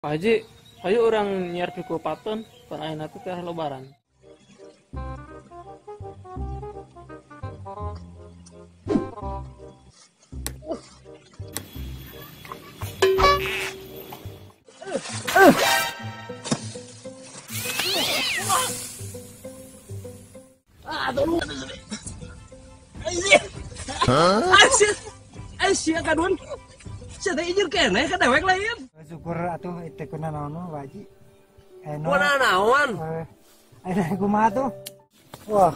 Pak Haji, ayo orang nyiar pikul paton, pan ayeuna teh teh lebaran. Ah, tolong. Aisyah kadun. Sia teh ijir keneh ka dewek lain. Syukur atuh teh kuna naon mah Pak Haji. Kuna naon? Ayeuna kumaha tuh? Wah.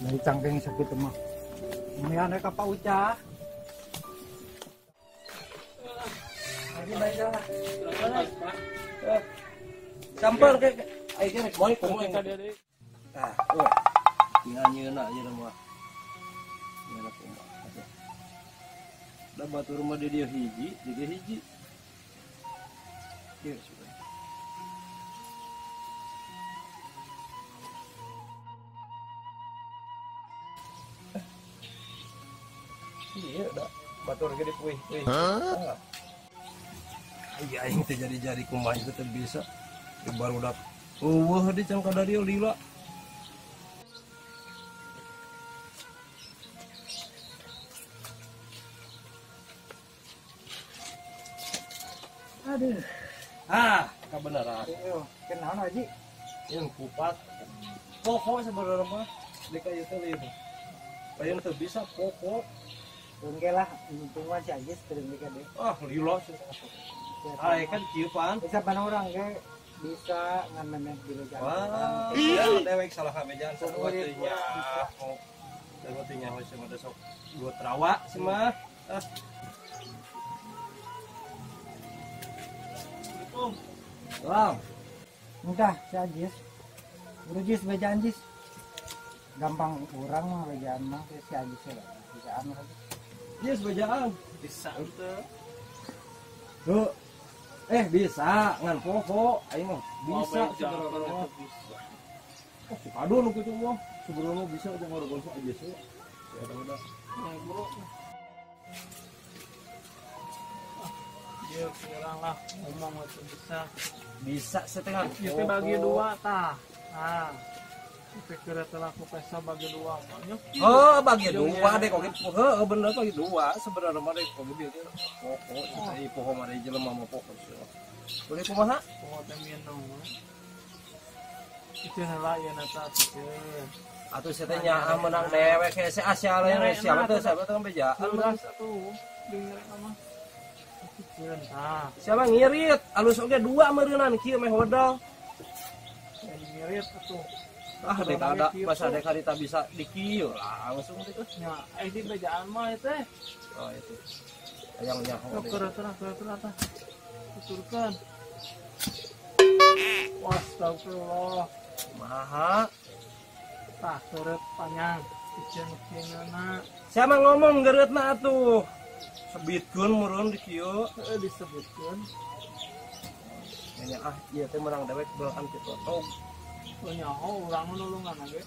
Dari cangkeng sakit mah. Lumayan ka Pak Uca. Lagi baik lah. Sampel ke aing rek moy kumaha. Tah, oh. Tinggal nyeuna ieu mah. Nyeuna kumaha. Da batur mah di dieu hiji, di dieu hiji. Ieu sudah. Iya, da batur ge dipuih-puih. Hah? Iya, aing teh jadi-jadi kumaha itu teh bisa. Di barudak. Eueuh di can ka dieu lila. Aduh. Ah, kebenaran. Iya, kenaon Haji? Yang kupat. Pokok sebenarnya mah di kayu teh lieu. Lain teu bisa pokok. Engke lah, untung mah si Haji teu demikian deh. Ah, lila sih. Ah, kan kieu pan. Bisa pan urang ge bisa ngan memeh di jalan. Wah, iya dewek salah kabejaan sarua teh nya. Dewek teh nya we mah sok dua terawa sih mah. Ah. Wow. Entah, si Ajis. Udah Jis, bejaan Jis. Gampang kurang mah bejaan mah si Ajis ya. Bejaan mah. Jis bejaan. Bisa teu. Tuh. Bisa ngan poho aing mah bisa sebenarnya bisa. Oh, si Padun kitu mah sebenarnya bisa aja ngorban si Ajis ya. Ya udah. Bro. Dia kurang lah ngomong itu bisa. Bisa setengah. Itu bagi dua tah. Nah, pikir telah ku pesa bagi dua banyak. Oh, bagi dua deh kok gitu. Heeh, bener bagi dua sebenarnya mah deh kok gitu. Pokok cai poho mah deui jelema mah pokok. Boleh kumaha? Poho teh minum. Itu heula ieu na tah. Atuh sia teh nyaah menang dewek hese sia lain siapa teh siapa teh bejaan lah atuh denger mah. Siapa ngirit? Alus oge dua meureunnan kieu meh hodal. Ngirit atuh. Ah, dek ada pas ada karita bisa dikieu langsung gitu. Nya, di bejaan mah teh. Oh, itu. Hayang nyaho. Keur tah. Tuturkeun. Astagfirullah. Maha. Tah keureut panjang. Iceun kieuna. Siapa ngomong geureutna atuh? Sebitkeun meureun di kieu. Heeh, disebutkeun. Nya ah, ieu teh menang dewek beuhan ti totog. Nyaho urang nulungan ge.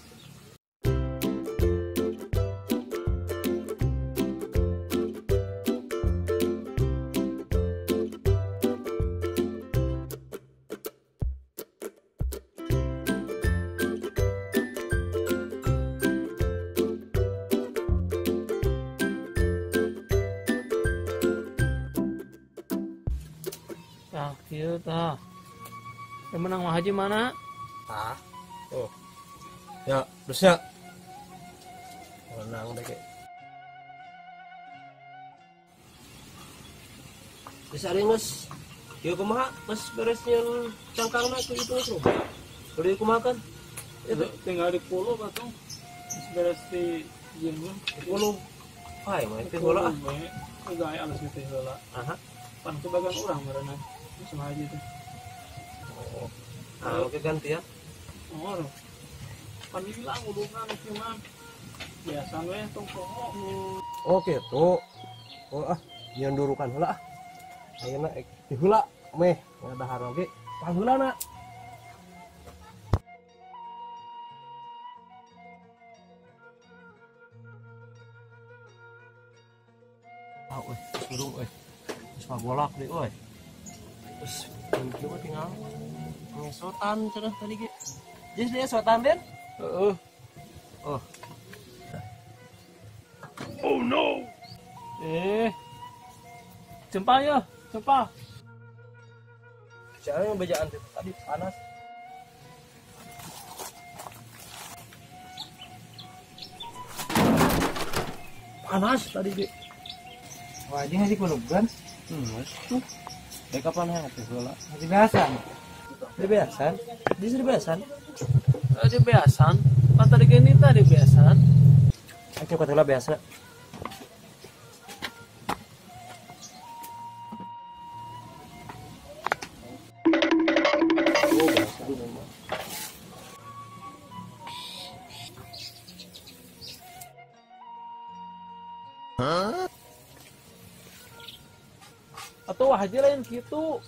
Tah kieu tah. Yang menang mah Haji mana? Tah. Oh. Ya, terusnya. Menang deh ke. Geus ari geus kieu kumaha? Geus beres nyeun cangkangna ku itu geus. Kudu kumaha kan? Itu tinggal di puluh atuh. Geus beres di jeung puluh. Ai mah teh heula ah. Gawe alus teh heula. Aha. Pan kebagian urang meureunna. Sama Haji teh. Oh. Ah, oke ganti ya. Oh. Pan hilang ulungan ieu mah. Biasa we tong poho. Oh kitu. Oh ah, nyeun durukan heula ah. Ayeuna di heula meh ngadahar oge. Pangheulana. Ah, euy, surung euy. Geus ngagolak deui euy. Terus mungkin mah tinggal ngesotan cenah tadi ge. Jis dia sotan Den? Heeh. Oh. Oh no. Jempal ya, jempal. Jangan bejaan tadi panas. Panas tadi ge. Wah, aja ngasih kulugan. Tuh. Dari kapan ya teh heula? Masih biasa. Di biasan. Di sini biasan. Di biasan. Pan tadi gini tadi biasan. Ayo nyokot heula biasa. Oh, biasa memang. Hah? Atau haji lain gitu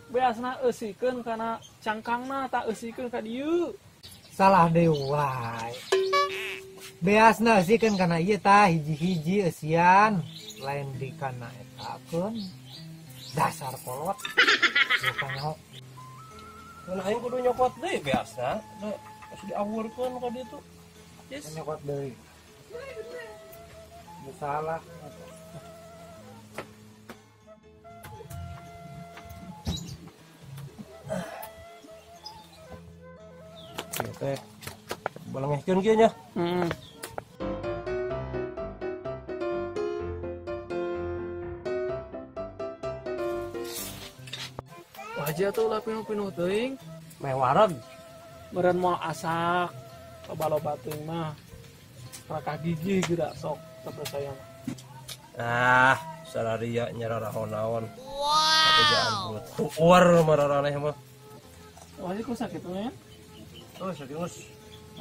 beasna eusikeun kana cangkangna tak eusikeun ka dieu. Salah deui wae. Beasna eusikeun kana ieu tah hiji-hiji eusian lain di kana eta keun. Dasar kolot. Bukan nyaho. Mun aing kudu nyokot deui beasna, da geus diawurkeun ka ditu. Yes. Nyokot deui. Salah. Teh balengehkeun kieu nya. Heeh. Wajah tuh lah pinuh-pinuh teuing. Meh wareg. Meureun moal asak. Loba-loba teuing mah. Rakah gigi geura sok percaya mah. Ah, sararia nyararaho naon. Wow. Bejaan tuur mararaneh mah. Wah, kok sakit nya? Oh, sakit geus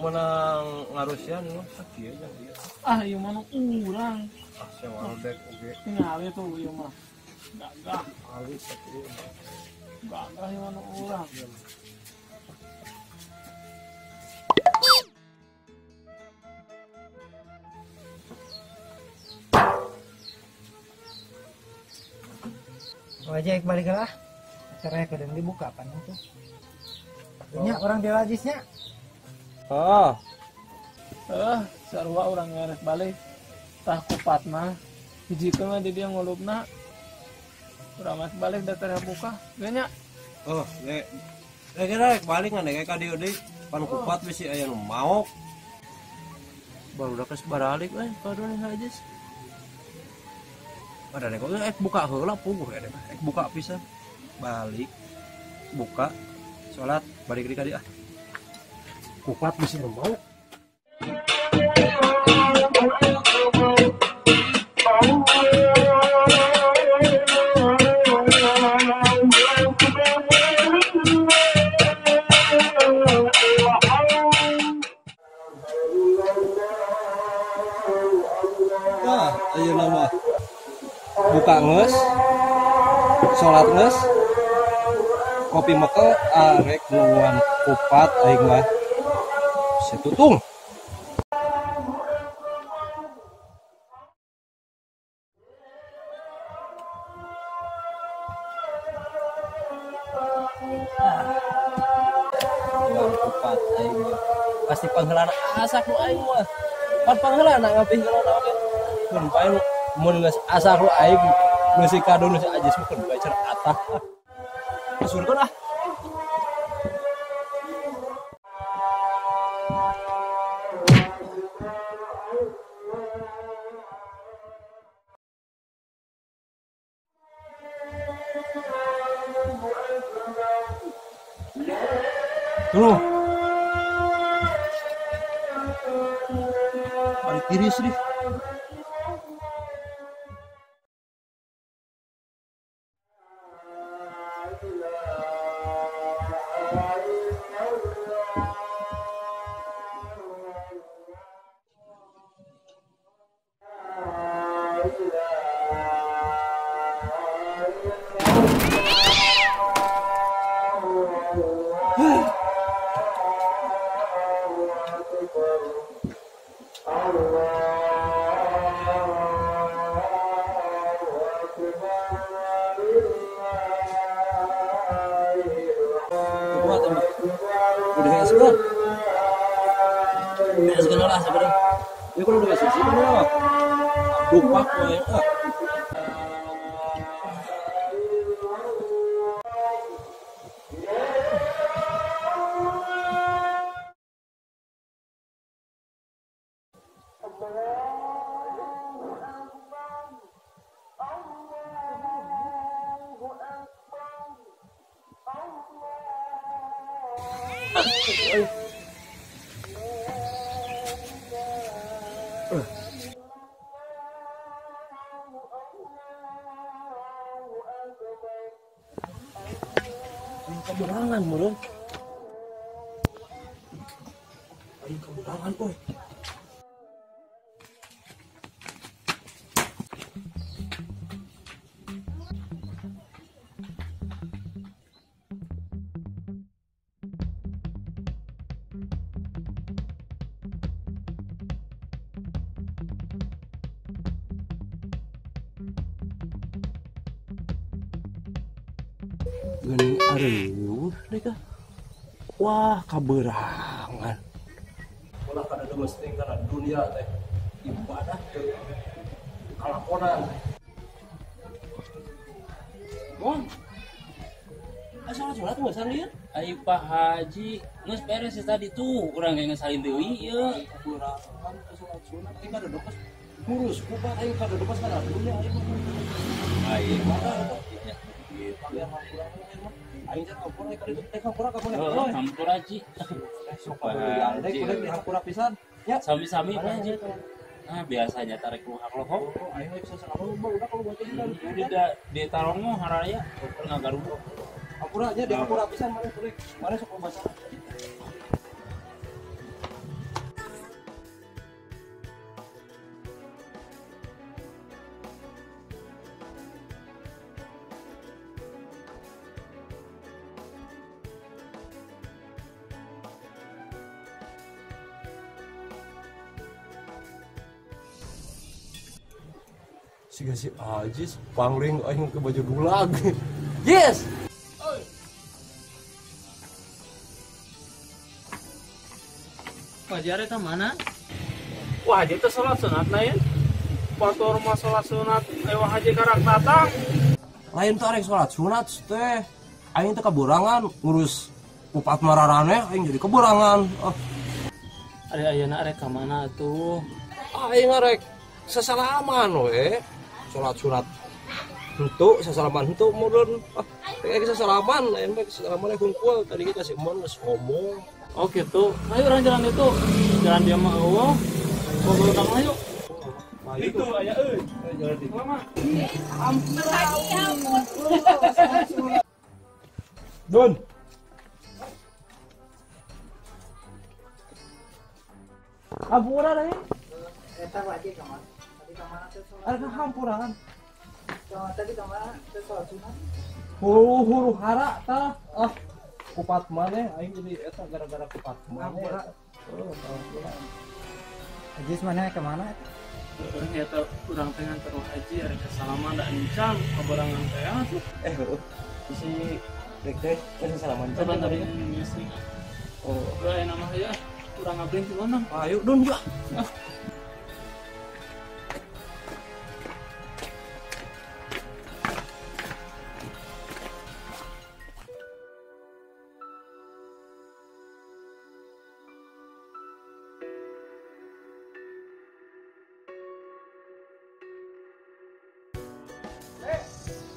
menang ngarusian mah sakieu nya ieu. Ah, ieu mah nu urang. Ah, sia walbek oge. Tingali tuh ieu mah. Gagah. Alis sakieu. Gagah ieu mah nu urang. Wajah balik lah. Acaranya kadang dibuka pan itu. Nya orang dia lajisnya. Oh. Sarua urang ngarek balik. Tah kupat mah. Hijikeun mah di dia ngulupna. Urang mah balik da teh buka. Ge nya. Oh, ge. Ge rek balik ngan ge ka dieu deui. Pan kupat bisi aya nu maok. Barudak geus baralik euy ka dunia ajis. Ada deh, kok buka heula puguh ya deh. Buka pisan. Balik. Buka. Salat balik deui ka dieu ah. Kupat bisi nu maok. Nah, ayeuna mah buka geus, salat geus, kopi mekel arek nungguan kupat aing mah. Situtung. Nungguan kupat aing mah. Pasti pangheulana asak nu aing mah. Pan pangheulana ngapih heulana oge. Mun bae mun geus asak nu aing nu si kado nu si ajis mah keun bae cenah atah. Asurkeun ah. Tuh. Balik tiris nih. Bereskeun lah sabenerna. Ieu kudu udah sisi mah. Dupak we. Keberangan meureun. Aing keberangan euy. Geuning areuh deh. Wah, kaberangan. Ulah kada mesti kana dunia teh ibadah teu kalakonan. Mon. Asal salat geus lieur? Ai Pak Haji geus beres tadi tuh, urang ge geus salin deui ieu. Kaberangan salat sunat aing kada depas ngurus kupat aing kada depas kana dunia aing mah. Ai mah aing teh hampura ka ditu teh hampura ka mana? Heeh, hampura Ji. Sok Haji. Kudu di hampura pisan. Ya, sami-sami Pak Haji. Nah, biasanya tarik luhak lohok. Aing mah bisa salaman udah kalau buat ini udah di tarongo haraya ngagarubuk. Hampura nya di hampura pisan mana kudu. Mana sok bahasa. Siga si Ajis pangling aing ke baju dulag. Yes. Wajar eta mana? Wah, haji teh salat sunat lain. Batur mah salat sunat lewat haji karak datang. Lain teh arek salat sunat teh. Aing teh kaburangan ngurus kupat mararaneh aing jadi keburangan. Oh. Ari ayeuna arek ka mana atuh? Aing arek sesalaman we. Salat sunat henteu sesalaman henteu meureun. Ah, teh sesalaman lain bae sesalaman hungkul tadi kita si Mon geus ngomong. Oh gitu. Ayo orang jalan itu. Jalan dia mah eueuh. Ngobrol kang ayo. Itu aya euy. Jalan di mana? Ampun. Don. Hampura deh. Eta wajib ka mana? Tadi ka mana teh salat? Ada hampuran. Tadi ka mana teh salat sunat? Huru hara tah. Ah, kupat maneh aing jadi eta gara-gara kupat maneh. Hampura. Oh, hampura. Ajis mana ke mana eta? Urang eta urang teh nganter haji arek salaman da encan kabarangan teh atuh. Eh, isi rek teh geus salaman. Coba tadi ngisi. Oh, aya nama ya. Urang ngabring di mana? Ayo Don ya.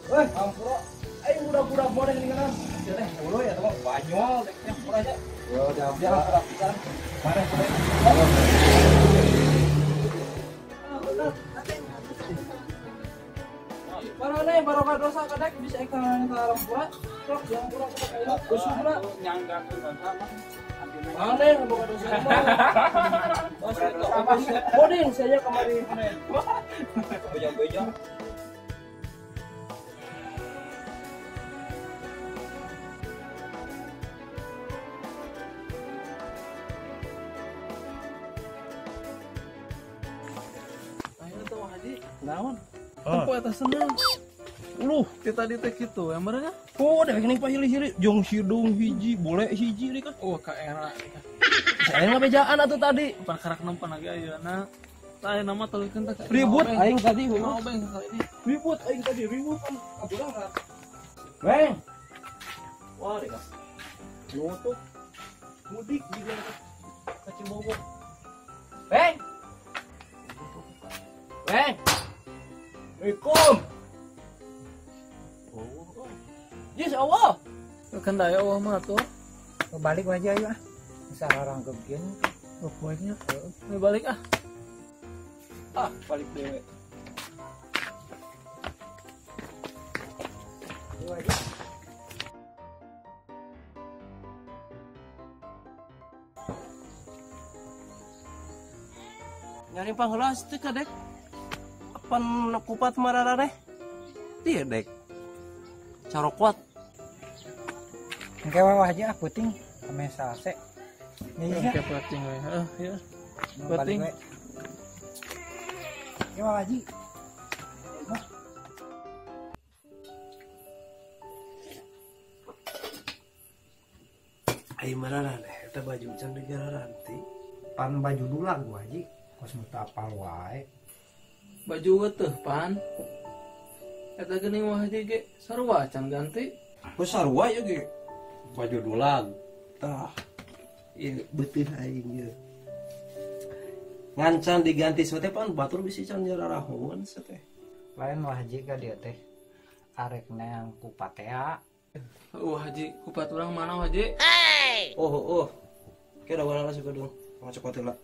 Weh, hampura. Aing budak-budak modeh geuningan. Teh hulu ya teman banyol teh hampura aja. Yo, dia hampura pisan. Mare mare. Marane barokah dosa kadek bisa ka hampura. Sok hampura sok aya. Usupna nyanggakeun dosa mah. Mane boga dosa mah. Boding saya kemari mana. Beja-beja. Naon? Tempo eta senang. Uluh, Kita tadi teh kitu ya meureun. Oh, dewek ning pahili-hili jong hidung hiji, bule hiji deui kah. Oh, ka era. Saya ngabejaan atuh tadi. Pan karak nempan lagi ayeuna. Tah ayeuna mah teukeun teh. Ribut aing tadi, Mau beng kali ini. Ribut aing tadi, ribut kan. Aburangan. Beng. Wah, deh kah. Nutup. Mudik juga ka Cibogo. Beng. Beng. Assalamualaikum. Oh. Yes, Allah. Kan daya Allah mah tuh. Balik aja ayo ah. Bisa orang kebian. Oh, poinnya. Ini balik ah. Ah, balik dewe. Nyari pangheula teh kadek. Apan kupat mararareh? Teu dek. Carokuat. Engke wawah aja ah puting ame salse. Iya. Engke puting we. Heeh, ya. Puting. Ya wawah haji. Ai mararareh eta baju can digararanti. Pan baju dulang gua haji. Kos nu teu apal wae. Baju teh pan. Eta geuning wah haji ge sarua can ganti. Ku sarua ieu ge. Baju dulang. Tah. Ieu beuteung aing ieu. Ngancan diganti teh pan batur bisi can jararahun teh. Lain wah haji ka dieu teh. Arek neang kupatea. Wah haji, kupat urang mana haji? Oh, oh. Kira warna suka dong. Ngacokot heula.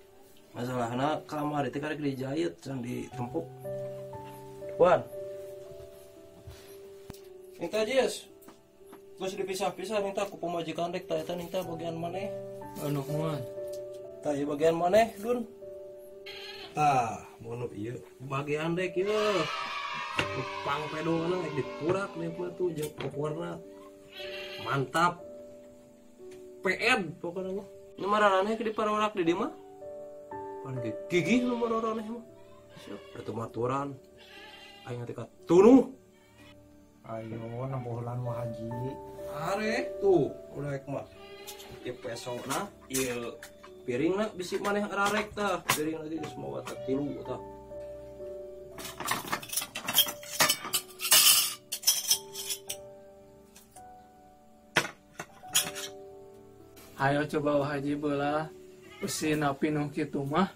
Masalahna kamari teh karek dijahit can ditempuk. Wan. Minta Jis. Geus dipisah-pisah minta ku pamajikan rek tah eta minta bagian maneh. Anu kumaha? Tah ieu bagian maneh, Dun. Tah, mun ieu bagian rek ieu. Pang pedona rek dipurak deh mah tuh jeung poporna. Mantap. PN pokokna mah. Nu mararaneh ke diparorak di dieu mah. Paling gigih nu mararaneh mah. Siap bertumaturan. Aing teh ka tunuh. Ayo nempolan wah haji. Arek tuh urek mah. Ieu pesona, ieu piringna bisi maneh ararek tah. Piring lagi geus mawa tah tilu tah. Ayo coba wah haji belah. Usin api nu kitu mah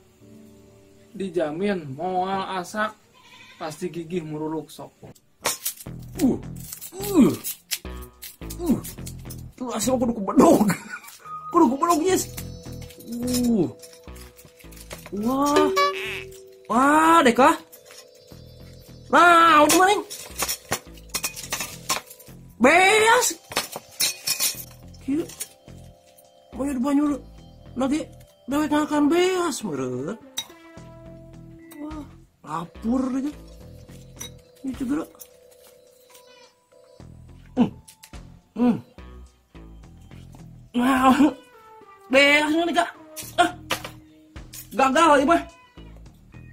dijamin moal asak pasti gigih muruluk sok. Tuh asal kudu kubedog. Kudu kubedog, yes. Wah. Wah, deka. Nah, udah maning. Beas. Kieu. Banyu banyu lagi dewek ngakan beas meureun. Wah, lapur aja. Ini juga. Nah, beas nih kak. Ah, gagal ieu mah.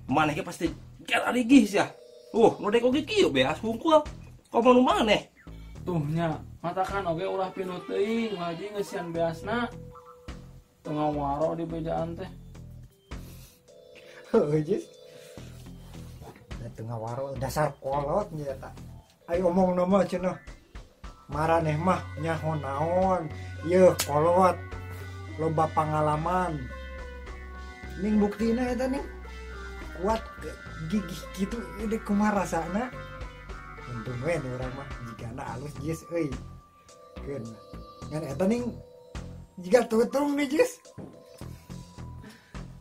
Maneh ge pasti gel arigih sia. Nu dek oge kieu beas hungkul. Komo nu maneh? Tuh nya, matakan oge ulah pinuh teuing, wah haji ngeusian beasna. Teu ngawaro di bejaan teh. Heuh, Jis. Da teu ngawaro dasar kolot nya eta. Ayo omong mah cenah. Maraneh mah nyaho naon, ieu kolot loba pangalaman. Ning buktina eta ning kuat gigih kitu deuk kumaha rasana. Untung we urang mah jigana alus Jis euy. Keun. Ngan eta ning jiga tutung nih Jis.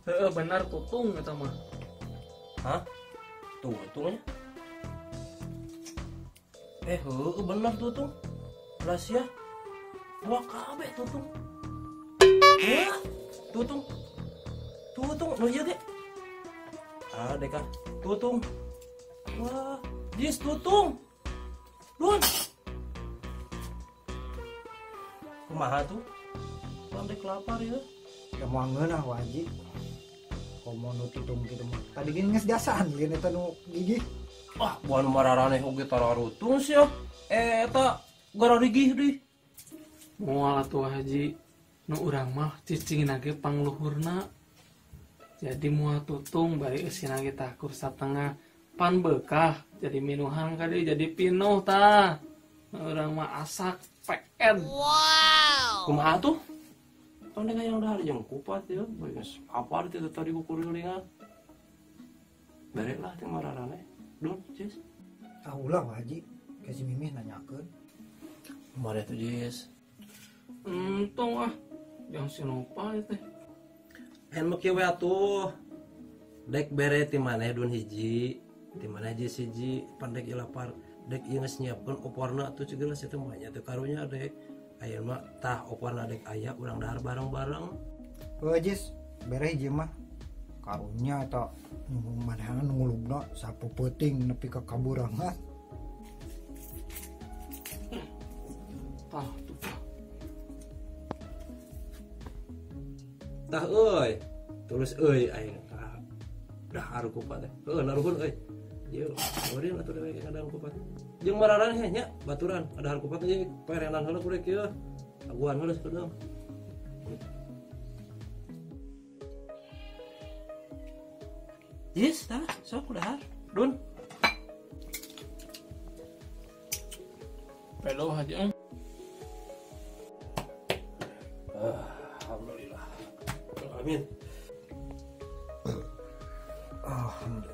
Heeh, benar tutung eta mah. Hah? Tutungnya? Heueuh bener tutung. Lah sia. Buah kabeh tutung. Wah, tutung. Tutung nu ieu ge. Ah, deka. Tutung. Wah, Jis tutung. Dun. Kumaha tuh? Pandai kelapar ya. Ya moal ngeunah wah haji. Komo nu tutung kitu mah. Tadi ge geus jasaan lain eta nu gigih. Ah, buan mararaneh oge tararutung sia. Eta gara rigih deui. Moal atuh Haji. Nu urang mah cicingna ge pangluhurna. Jadi moal tutung bari eusina ge takur satengah pan beukah jadi minuhan ka deui jadi pinuh tah. Nu urang mah asak PN. Wow. Kumaha tuh? Tong dek hayang dahar jeung kupat ya, geus apar teh tadi kukurilingan. Bere lah teh mararaneh. Dun, Jis. Ah ulah Haji, ka si Mimih nanyakeun. Kumaha tuh, Jis? Entong ah, yang si Nopal teh. Hen mah kieu we atuh. Dek bere ti maneh dun hiji, ti maneh Jis hiji, pan dek ieu lapar. Dek ieu geus nyiapkeun oporna atuh cegeula sia teh mah nya teh karunya dek. Ayeuna mah tah oporna dek aya urang dahar bareng-bareng. Heuh Jis, bere hiji mah. Karunya eta manehna nu ngulubna sapeupeting nepi ka kaburangan. Tah tuh. Tah euy, tulus euy aing tah dahar kupat teh. Heuh naruhun euy. Ieu eureun atuh dewek kadang kupat. Jeung mararaneh nya baturan dahar kupat teh perenan heula kudu kieu. Aguan heula sakedeung. Jis, tah sok dahar. Dun. Pelo Haji. Alhamdulillah. Amin. Alhamdulillah.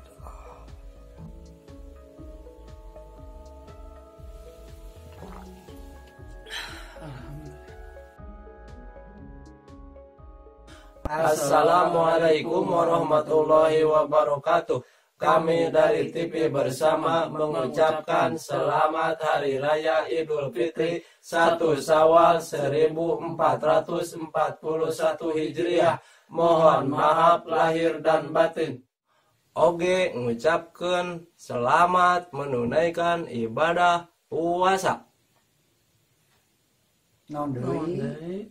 Assalamualaikum warahmatullahi wabarakatuh. Kami dari TV Bersama mengucapkan selamat Hari Raya Idul Fitri 1 Syawal 1441 Hijriah. Mohon maaf lahir dan batin. Oge ngucapkeun selamat menunaikan ibadah puasa. Naon deui?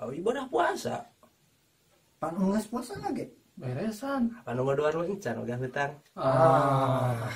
Oh, ibadah puasa. Pan geus puasa lagi. Beresan. Pan nu ngaduan mah encan ogah hutang. Ah.